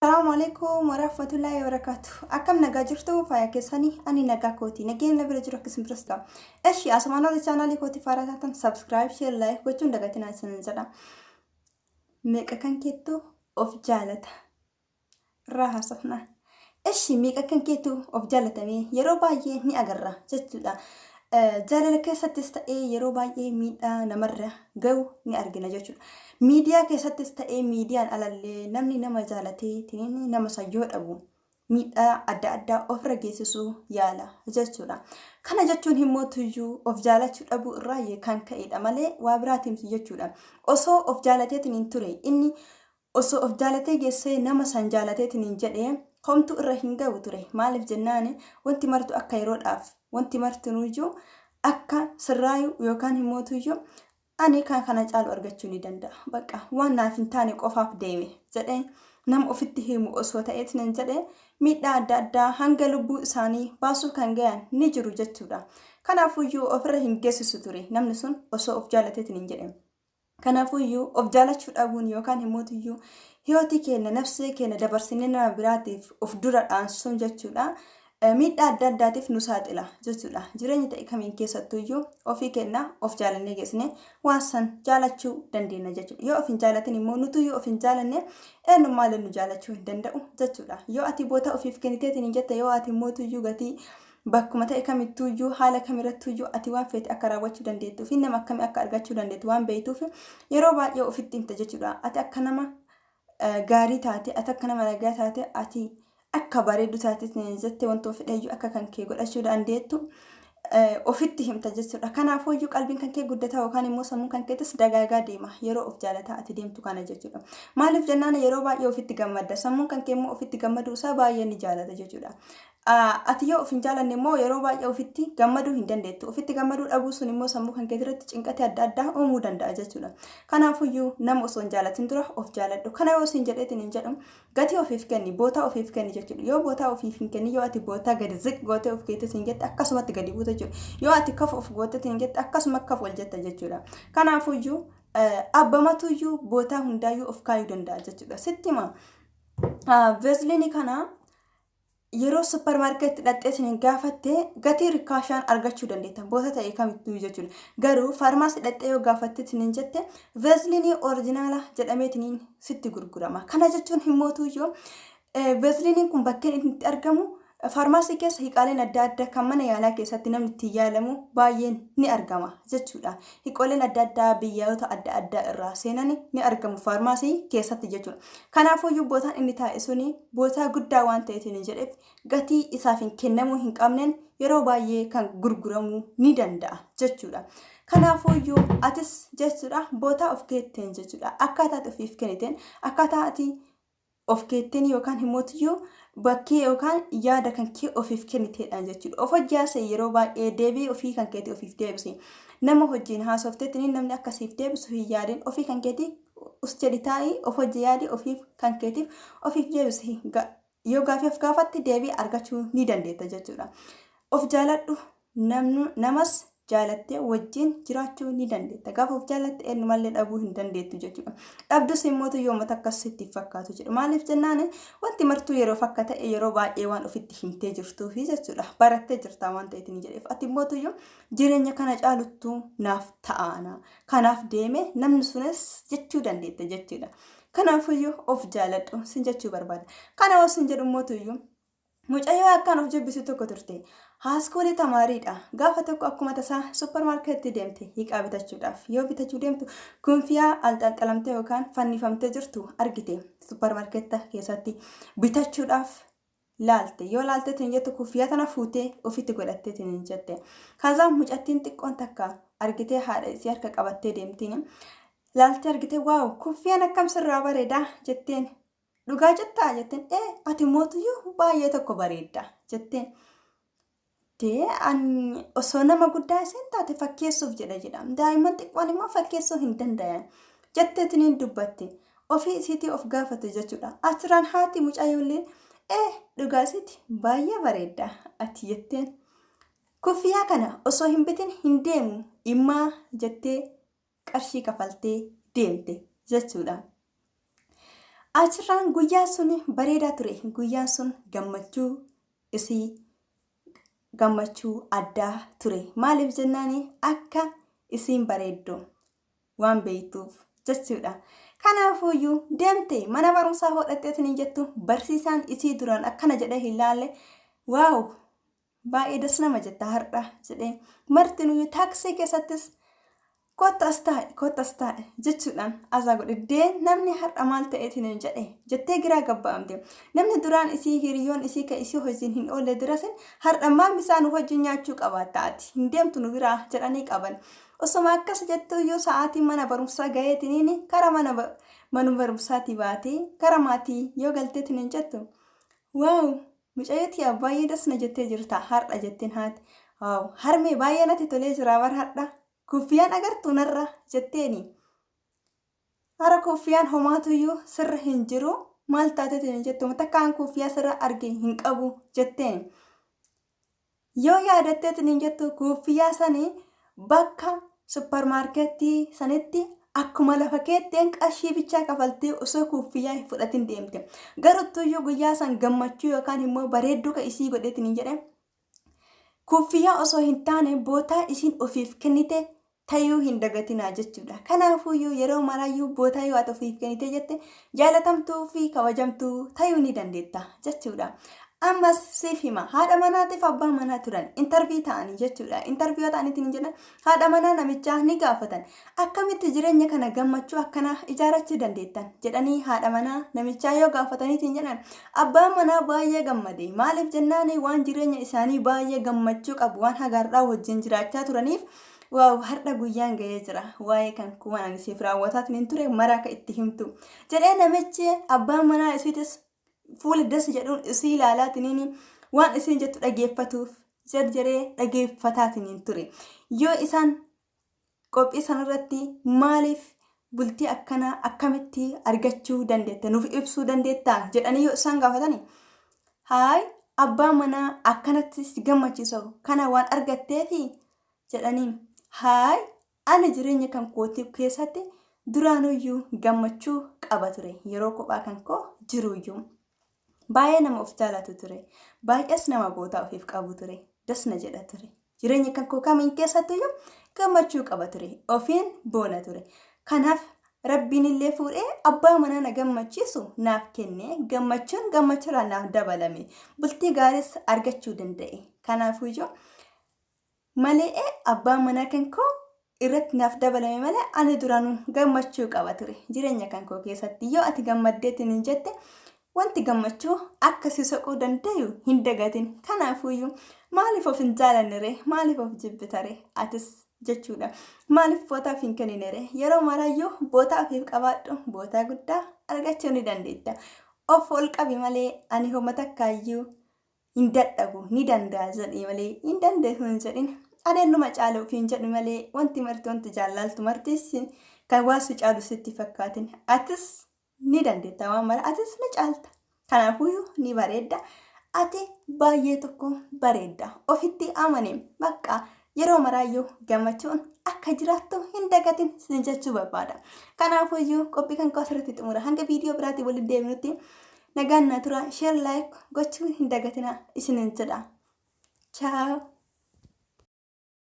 Assalamu alaikum warahmatullahi wabarakatuh. Akkam nagaa jirtu faaya keessanii ani nagaa kooti. Nageenya bira jiru akkasuma biras ta'a. Eshi asumaan hojii chaanaalii kooti faaraa taatan subscribe, share, like gochuun dagatinaa isinin jedha. Meeqa kan keettu of jaalata. Irraa haasofna. Eshi meeqa kan keetu of jaalatamee yeroo baay'ee ni agarra jechuudha. Jaalala keessattis ta'ee yeroo baay'ee miidhaa namarra gahu ni argina jechuudha. Miidiyaa keessattis ta'ee miidiyaan alallee namni nama jaalatee tiniin nama san yoo dhabu miidhaa adda addaa ofirra geessisuu yaala jechuudha. Kana jechuun immoo tuyyuu of jaalachuu dhabuu irraa kan ka'edha malee waa biraatii miti jechuudha. Osoo of jaalateetiin ture inni Osoo of jaalatee geessee nama san jaalateetiniin jedhe homtuu irra hin gahu ture. Maaliif jennaan wanti martu akka yeroodhaaf wanti martinuuyyuu akka sirraayu yookaan himmootuyyuu ani kan kana caalu argachuu ni danda'a. Bakka waan naaf hin taane qofaaf deeme jedhee nama ofitti himu osoo ta'eetiniin jedhe miidhaa adda addaa hanga lubbuu isaanii baasuu kan gayan ni jiru jechuudha. Kanaafuyyuu ofirra hin geessisu ture namni sun osoo of jaalateetiniin jedhe. Kanaafuu of jaalachuu dhabuun yookaan immoo hiyootii keenya nafsee keenya dabarsinee nama biraatiif of dura dhaansuun jechuudha. Miidhaa adda addaatiif nu saaxila jechuudha. Jireenya ta'e kamiin keessattuyyuu ofii keenya of jaalannee geessine waan san jaalachuu dandeenya jechuudha. Yoo of hin jaalatin immoo nutuyyuu of hin jaalanne eenyummaallee nu jaalachuu hin danda'u jechuudha. Yoo ati boota ofiif kenniteetiin hin jette yoo ati immoo gatii Bakkuma ta'e kamittuuyyuu, haala kamirrattuuyyuu ati waan feete akka raawwachuu dandeettuu fi nama akkamii akka argachuu dandeettu waan beektuuf yeroo baay'ee ofitti himta jechuudha. Ati akka nama gaarii taate, ati akka nama nagaa taate, ati akka bareeddu taate jettee wanta fedheyyuu akka kan kee godhachuu dandeettu ofitti himta jechuudha. Kanaafuyyuu qalbiin kan kee guddataa yookaan immoo sammuun kan keetis dagaagaa deema yeroo of jaalataa ati deemtu kana jechuudha. Maaliif jennaan yeroo baay'ee ofitti gammadda. Sammuun kan kee immoo ofitti gammaduu isaa baay'ee ni jaalata jechuudha. Ati yoo of hin jaalanne immoo yeroo baay'ee ofitti gammaduu hin dandeettu. Ofitti gammaduu dhabuu sun immoo sammuu kan keetirratti cinqatee adda addaa uumuu danda'a jechuudha. Kanaafuyyuu nama osoo hin jaalatin dura of jaaladhu. Kana yoo siin jedheetiin hin jedhu gatii ofiif kenni, bootaa ofiif kenni jechuudha. Yoo bootaa ofiif hin kenni yoo ati bootaa gadi ziq gootee of keetti siin jette akkasumatti gadi buuta jechuudha. Yoo ati kaf of gooteetiin hin jette akkasuma kaf ol jetta jechuudha. Kanaafuyyuu abbamatuyyuu bootaa hundaayyuu of kaayuu danda'a jechuudha. Sitti hima. Veeziliinii kana yeroo supparmaarkeetti dhaqxee isin gaafatte gatii rikkaashaan argachuu dandeetta boota ta'e kamittuu jechuudha. Garuu faarmaasii dhaqxee yoo gaafatte isiniin jette veeziliinii orijinaala jedhameetiniin sitti gurgurama. Kana jechuun himmootuyyuu veeziliiniin kun bakkeen inni itti argamu faarmaasii keessa hiqaaleen adda addaa kan mana yaalaa keessatti namni ittiin yaalamu baay'een ni argama jechuudha. Hiqooleen adda addaa biyyoota adda addaa irraa seenan ni argamu faarmaasii keessatti jechuudha. Kanaafuyyuu bootaan inni taa'e suni bootaa guddaa waan ta'eetiin jedheef gatii isaaf hin kennamuu hin qabneen yeroo baay'ee kan gurguramuu ni danda'a jechuudha. Kanaafuyyuu atis jechuudha bootaa of keetteen jechuudha akkaataa ati ofiif kenniteen akkaataa ati of keetteen yookaan himootiyyuu bakkee yookaan yaada kan kee ofiif kenniteedhaan jechuudha. Of hojjaase yeroo baay'ee deebii ofii kan keetii ofiif deebisi. Nama hojiin haasofteetiin namni akkasiif deebisu hin yaadin ofii kan keetii us jedhi taa'ii of hojii yaadi ofiif kan keetiif ofiif deebisi. Yoo gaafii of gaafatte deebii argachuu ni dandeetta jechuudha. Of jaaladhu namas jaalattee wajjin jiraachuu ni dandeetta. Gaafa of jaalatte eenyumallee dhabuu hin dandeettu jechuudha. Dhabdus immoo yooma takka sitti fakkaatu jedhu. Maaliif jennaan wanti martuu yeroof akka ta'e yeroo baay'ee waan ofitti himtee jirtuufi jechuudha. Barattee jirta waan ta'eef ni jedheef. Ati immoo jireenya kana caaluttuu naaf ta'aana. Kanaaf deeme namni sunis jechuu dandeetta jechuudha. Kanaafuyyuu of jaaladhu sin jechuu barbaada. Kana yoo sin jedhu immoo tuyyuu mucayyoo akkaan of jibbisu tokko turte. Haaskuulii tamaariidha. Gaafa tokko akkuma tasaa supparmaarkeetti deemte hiiqaa bitachuudhaaf. Yoo bitachuu deemtu kunfiyaa alxalxalamtee yookaan fannifamtee jirtu argite supparmaarkeetta keessatti bitachuudhaaf laalte. Yoo laalteetiin jettu kuffiyaa tana fuutee ofitti godhatteetiin hin jette. Kazaa mucattiin xiqqoon takka argitee haadha isii harka qabattee deemtiin. Laaltee argitee waaw kuffiyaan akkam sirraa bareedaa jetteen. Dhugaa jettaa jetteen ee ati mootuyyuu baay'ee tokko bareedda jetteen. Dee ani osoo nama guddaa isheen taate fakkeessuuf jedha jedha. Daa'imman xiqqoon immoo fakkeessuu hin dandayan. Jetteetiniin dubbatte. Ofii isiitii of gaafate jechuudha. Achirraan haati mucayyoollee ee dhugaa isiiti baay'ee bareedda ati jetteen. Kuffiyaa kana osoo hin bitin hin deemu immaa jettee qarshii kafaltee deemte jechuudha. Achirraan guyyaan sun bareedaa ture. Guyyaan sun gammachuu isii gammachuu addaa ture. Maaliif jennaan akka isiin bareeddu waan beektuuf jechuudha. Kanaafuuyyuu deemte mana barumsaa hodhatteetiin hin jettu barsiisaan isii duraan akkana jedhee hin laalle waaw baay'ee das nama jetta har'a jedhee martinuyyuu taaksii keessattis kottu as taa'i kottu as taa'i jechuudhaan asaa godhe dee namni har'a maal ta'eetiin hin jedhe jettee giraa gabba'amte namni duraan isii hiriyoon isii ka isii hojiin hin oolle durasin har'a maal misaan wajjin nyaachuu qabaatta ati hin deemtu nu biraa jedhanii qaban osoma akkas jettuyyuu sa'aatiin mana barumsaa gaheetiniin kara mana mana barumsaatii baatee kara maatii yoo galteetiin hin jettu waaw Mucayyoo tiya baay'ee das na jettee jirta har'a jetteen haati. Waaw harmee baay'ee natti tolee jira bar har'a. Kuffiyaan agartuu narra jetteeni. Hara kuffiyaan homaatuyyuu sirra hin jiru maal taateetiin hin jettu takkaan kuffiyaa sirra arge hin qabu jetteen. Yoo yaadatteetiin hin jettu kuuffiyaa sani bakka supparmaarkeettii sanitti akkuma lafa keetteen qarshii bichaa kafaltee osoo kuuffiyyaa hin fudhatin deemte. Garuttuyyuu guyyaa san gammachuu yookaan immoo bareedduu ka isii godheetiin hin jedhe kuuffiyyaa osoo hin taane bootaa isiin ofiif kennite tayuu hin dagatinaa jechuudha. Kanaafuyyuu yeroo maraayyuu bootaa yoo ati ofiif kennite jette jaalatamtuu fi kabajamtuu tayuu ni dandeetta jechuudha. Ammas siif hima haadha manaatiif abbaa manaa turan intarvii ta'anii jechuudha. Intarvii yoo ta'aniitiin hin jedhan haadha manaa namichaa ni gaafatan. Akkamitti jireenya kana gammachuu akkanaa ijaarachuu dandeettan jedhanii haadha manaa namichaa yoo gaafataniitiin jedhan abbaan manaa baay'ee gammade. Maaliif jennaani waan jireenya isaanii baay'ee gammachuu qabu waan hagaarraa wajjin jiraachaa turaniif Waaw har'a guyyaan ga'ee jira waa'ee kan koo waan ani siif raawwataatiin hin ture mara akka itti himtu jedhee namichi abbaan manaa isiitis fuula das jedhuun isii ilaalaatiniin waan isiin jettu dhageeffatuuf jarjaree dhageeffataatiin hin ture yoo isaan qophii sanarratti maaliif bultii akkanaa akkamitti argachuu dandeette nuuf ibsuu dandeettaa jedhanii yoo isaan gaafatani haay abbaa manaa akkanatti si gammachiisu kana waan argatteefi jedhaniin haay ani jireenya kan kootii keessatti duraanuyyuu gammachuu qaba ture yeroo kophaa kan koo jiruyyuu baay'ee nama of jaalatu ture baay'ees nama bootaa ofiif qabu ture das na jedha ture jireenya kan koo kamiin keessattuyyuu gammachuu qaba ture ofiin boona ture kanaaf rabbiin illee fuudhee abbaa manaa na gammachiisu naaf kenne gammachuun gammachuurraa naaf dabalame bultii gaariis argachuu danda'e kanaafuyyuu malee abbaan manaa kan koo irratti naaf dabalame malee ani duraanuu gammachuu qaba ture jireenya kan koo keessatti yoo ati gammaddeetiin hin jette wanti gammachuu akka si soquu dandayu hin dagatin kanaafuyyuu maaliif of hin jaalannere maaliif of jibbitare atis jechuudha maaliif bootaa of hin kenninere yeroo maraayyuu bootaa ofiif qabaadhu bootaa guddaa argachuu ni dandeetta of ol qabi malee ani homa takkaayyuu hin dadhabu ni danda'a jedhii malee hin dandeessu hin jedhin adeennuma caalu ofiin jedhu malee wanti marti wanti jaallaltu martis kan waan si caalu sitti fakkaatin atis ni dandeetta waan mara atis ni caalta kanaafuu ni bareedda ati baay'ee tokko bareedda ofitti amane bakka yeroo maraayyuu gammachuun akka jiraattu hin dagatin sin jechuu barbaada kanaafuyyuu qophii kan koo asirratti xumura hanga viidiyoo biraatiin waliin deebinutti Nagaan na tura share like gochuu hin dagatina isinin jedha. Ciao.